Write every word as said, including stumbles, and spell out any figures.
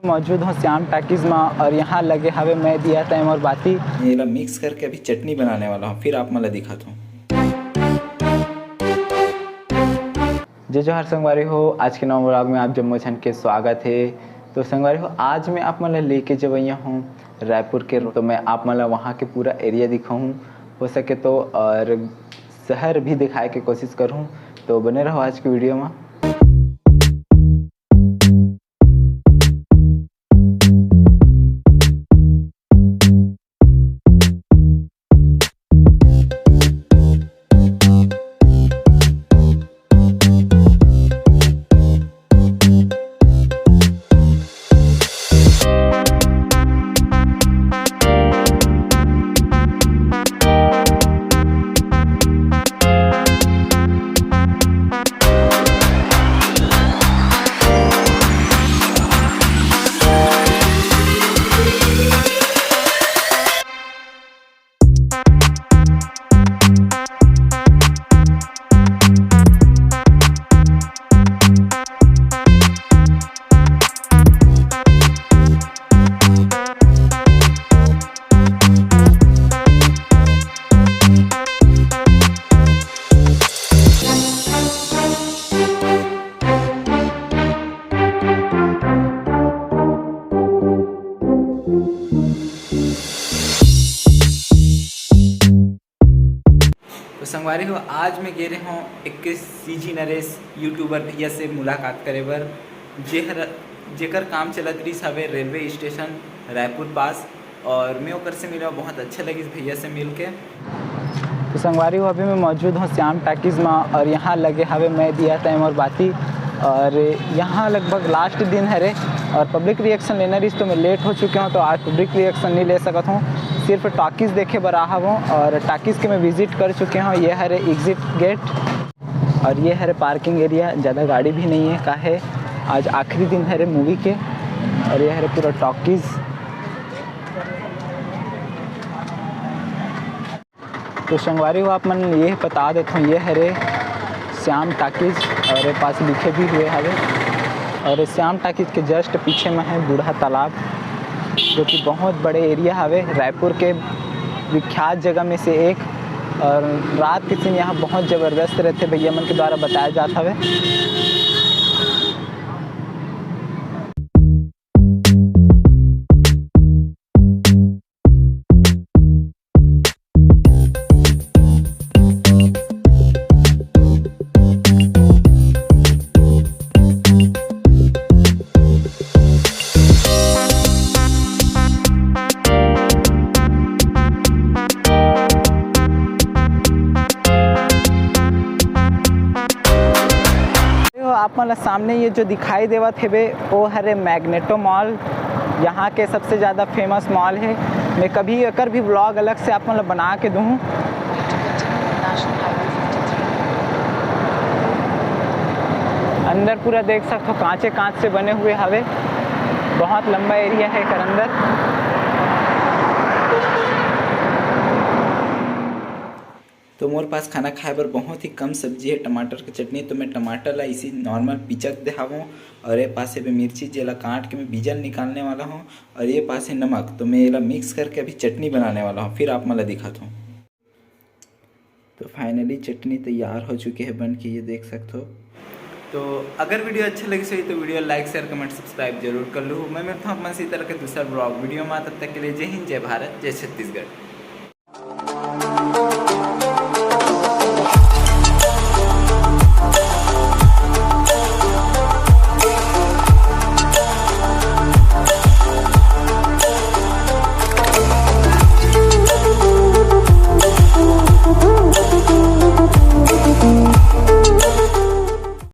मौजूद हूँ श्याम टाकीज में और यहाँ लगे हवे मैं दिया तय मोर बाती। एला मिक्स करके अभी चटनी बनाने वाला हूँ, फिर आप मन ला दिखाता हूँ। जय जोहार संगवारी हो, आज के नवा व्लॉग में आप जम्मो झन के स्वागत है। तो संगवारी हो, आज मैं आप मन ला लेके जवैया हूँ रायपुर के, तो मैं आप मन ला वहाँ के पूरा एरिया दिखाऊँ हो सके तो, और शहर भी दिखाए के कोशिश करूँ। तो बने रहो आज की वीडियो में। तो संगवारी हो, आज मैं गे रहे हूँ एक सीजी नरेश यूट्यूबर भैया से मुलाकात करे बर, जेहर जेकर काम चलत रहिस हवे रेलवे स्टेशन रायपुर पास, और मैं ओकर से मिला, बहुत अच्छा लगिस भैया से मिल के। तो संगवारी हो, अभी मैं मौजूद हूँ श्याम टाकीज में और यहाँ लगे हवे मैं दिया तय मोर बाती, और यहाँ लगभग लास्ट दिन हरे और पब्लिक रिएक्शन लेना रहिस तो मैं लेट हो चुके हूँ, तो आज पब्लिक रिएक्शन नहीं ले सकत हूँ। सिर्फ टाकीज देखे बर आ हवं और टाकीज के मैं विजिट कर चुके हूँ। ये हरे एग्जिट गेट और ये हरे पार्किंग एरिया। ज़्यादा गाड़ी भी नहीं है, का है आज आखिरी दिन हरे मूवी के। और ये हरे पूरा टाकीज। तो संगवारी हो, आप मन ये बता देता हूँ, ये हरे श्याम टाकीज और ये पास लिखे भी हुए हवे। और ये श्याम टाकीज के जस्ट पीछे में है बूढ़ा तालाब, जो कि बहुत बड़े एरिया हवे, रायपुर के विख्यात जगह में से एक। और रात के सीन यहाँ बहुत ज़बरदस्त रहते, भैया मन के द्वारा बताया जात हवे। आप मन ला सामने ये जो दिखाई देवत हेबे, वो हरे मैग्नेटो मॉल, यहाँ के सबसे ज़्यादा फेमस मॉल है। मैं कभी एकर भी व्लॉग अलग से आप मन ला बना के दूँ। अंदर पूरा देख सकत हो, कांचे कांच से बने हुए हवे, बहुत लंबा एरिया है एकर अंदर। तो मोर पास खाना खाए बर बहुत ही कम सब्जी है, टमाटर के चटनी, तो मैं टमाटर ला इसी नॉर्मल पिचक दे हावों। और ये पास है मिर्ची, जेला काट के मैं बीजन निकालने वाला हूँ। और ये पास है नमक, तो मैं एला मिक्स करके अभी चटनी बनाने वाला हूँ, फिर आप मन ला दिखाता हूँ। तो फाइनली चटनी तैयार हो चुके है बन के, ये देख सकते हो। तो अगर वीडियो अच्छा लगे सही तो वीडियो लाइक, शेयर, कमेंट, सब्सक्राइब जरूर कर लो। मैं मिलता हूँ अपन इसी तरह के दूसरा ब्लॉग वीडियो में, तब तक के लिए जय हिंद, जय भारत, जय छत्तीसगढ़।